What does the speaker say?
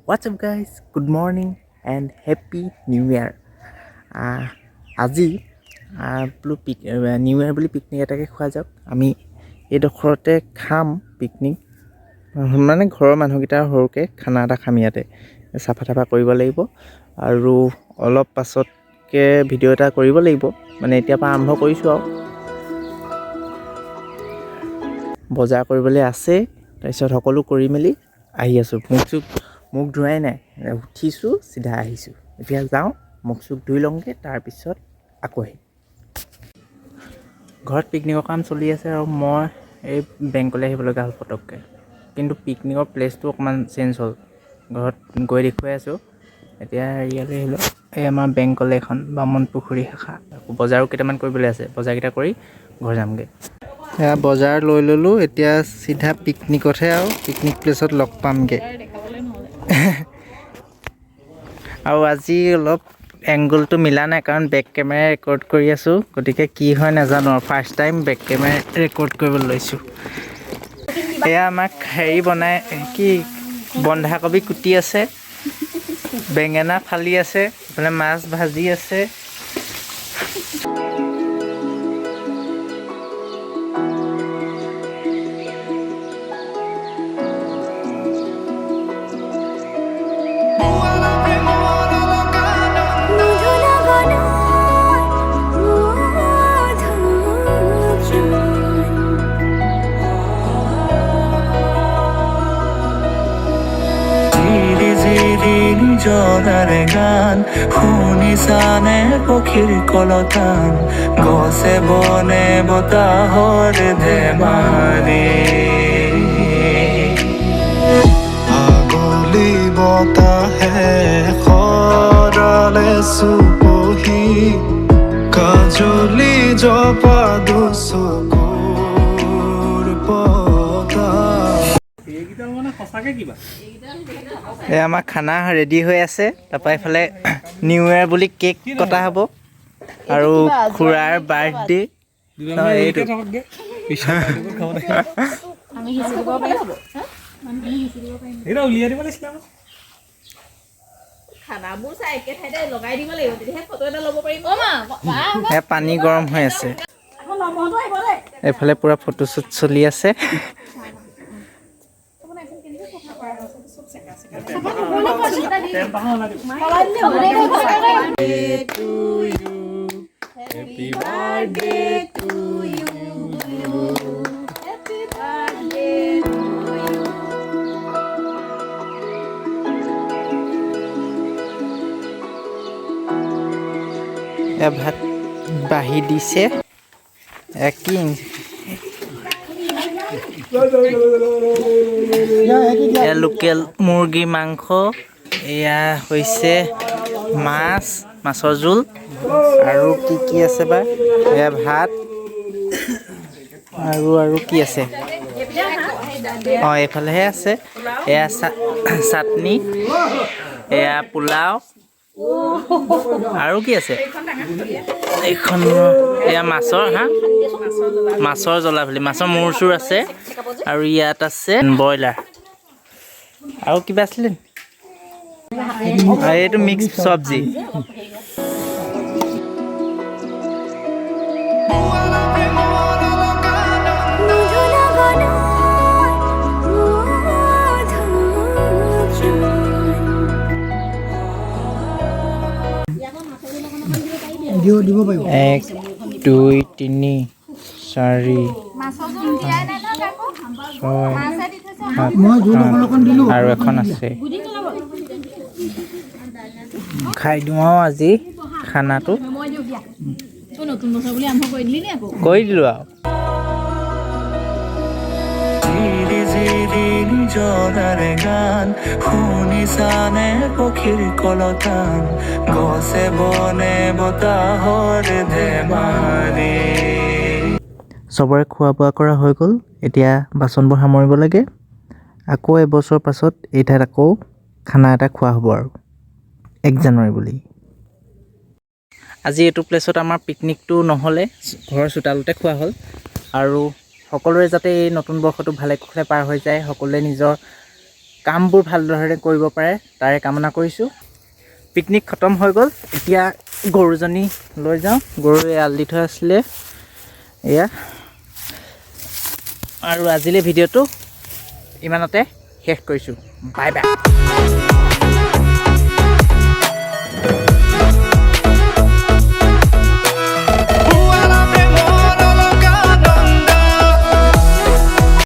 What's up guys, good morning and happy new year. আজি বোলো new ইয়াৰ বুলি picnic এটাকে খোৱা যাওক। আমি এইডোখৰতে খাম পিকনিক, মানে ঘৰৰ মানুহকেইটাৰ সৰুকৈ খানা এটা খাম। ইয়াতে চাফা তাফা কৰিব লাগিব আৰু অলপ পাছতকৈ ভিডিঅ' এটা কৰিব লাগিব, মানে এতিয়াৰ পৰা আৰম্ভ কৰিছোঁ। আৰু বজাৰ কৰিবলৈ আছে, তাৰপিছত সকলো কৰি মেলি আহি আছোঁ। মুখ ধোৱাই নাই, উঠিছোঁ চিধা আহিছোঁ। এতিয়া যাওঁ, মুখ চুখ ধুই লওঁগৈ, তাৰপিছত আকৌ আহিম। ঘৰত পিকনিকৰ কাম চলি আছে আৰু মই এই বেংকলৈ আহিব লগা হ'ল পটককৈ। কিন্তু পিকনিকৰ প্লেচটো অকণমান চেঞ্জ হ'ল, ঘৰত গৈ দেখুৱাই আছোঁ। এতিয়া ইয়ালৈ আহিলোঁ, এই আমাৰ বেংকলৈ এখন বামুণ পুখুৰী শাখা। আকৌ বজাৰো কেইটামান কৰিবলৈ আছে, বজাৰকেইটা কৰি ঘৰ যামগৈ। এয়া বজাৰ লৈ ল'লোঁ, এতিয়া চিধা পিকনিকতহে আৰু পিকনিক প্লেচত লগ পামগৈ। আৰু আজি অলপ এংগলটো মিলা নাই, কাৰণ বেক কেমেৰা ৰেকৰ্ড কৰি আছোঁ, গতিকে কি হয় নাজানো। আৰু first time back camera record কৰিবলৈ লৈছোঁ। এয়া আমাক হেৰি বনাই কি বন্ধাকবি কুটি আছে, বেঙেনা ফালি আছে, এইফালে মাছ ভাজি আছে। নিজৰাৰে গান শুনিছানে, পক্ষীৰ কলতান, গছে বনে বতাহৰ ধেমালি। আগলি বতাহে সৰালে চুপহি, কাজলি জপা দুচকুৰ পতা। এই আমাৰ খানা ৰেডি হৈ আছে। তাৰপৰা এইফালে নিউ ইয়েৰ বুলি কেক কটা হ'ব আৰু খুৰাৰ বাৰ্থডে এইটো। খানাবোৰ চাই একে ঠাইতে লগাই দিব লাগিব, তেতিয়াহে ফটো এটা ল'ব পাৰিম। এয়া পানী গৰম হৈ আছে, এইফালে পূৰা ফটোশ্বুট চলি আছে। এয়া ভাত বাঢ়ি দিছে। এয়া কি আনিছে? এয়া লোকেল মুৰ্গীৰ মাংস, এয়া হৈছে মাছ, মাছৰ জোল আৰু কি কি আছে বা। এয়া ভাত আৰু কি আছে? অঁ, এইফালেহে আছে। এয়া চাটনি, এয়া পোলাও আৰু কি আছে এইখন? এয়া মাছৰ, হা, মাছৰ জ্বলা ভালি, মাছৰ মূৰ চূৰ আছে। আৰু ইয়াত আছে ব্ৰইলাৰ আৰু কিবা আছিলে নি? আৰু এইটো মিক্স চব্জি। এক, দুই, তিনি, চাৰি, ছয়, সাত, আঠ আৰু এখন আছে। খাই দিওঁ আৰু আজি খানাটো নতুন বছৰ বুলি আৰম্ভ কৰি দিলি নি আকৌ? কৰি দিলোঁ আৰু। জিৰি জিৰি নিজৰাৰে গান শুনিছানে, পক্ষীৰ কলতান, গছে বনে বতাহৰ ধেমালি। চবৰে খোৱা বোৱা কৰা হৈ গ'ল, এতিয়া বাচনবোৰ সামৰিব লাগে। আকৌ এবছৰ পাছত এই ঠাইত আকৌ খানা এটা খোৱা হ'ব আৰু 1 জানুৱাৰী বুলি। আজি এইটো প্লেচত আমাৰ পিকনিকটো নহ'লে, ঘৰৰ চোতালতে খোৱা হ'ল। আৰু সকলোৰে যাতে এই নতুন বৰ্ষটো ভালে কুশলে পাৰ হৈ যায়, সকলোৱে নিজৰ কামবোৰ ভালদৰে কৰিব পাৰে তাৰে কামনা কৰিছোঁ। পিকনিক খতম হৈ গ'ল। এতিয়া গৰুজনী লৈ যাওঁ। গৰু এৰাল দি থোৱা আছিলে এয়া। আৰু আজিলৈ ভিডিঅ'টো ইমানতে শেষ কৰিছোঁ। Bye bye.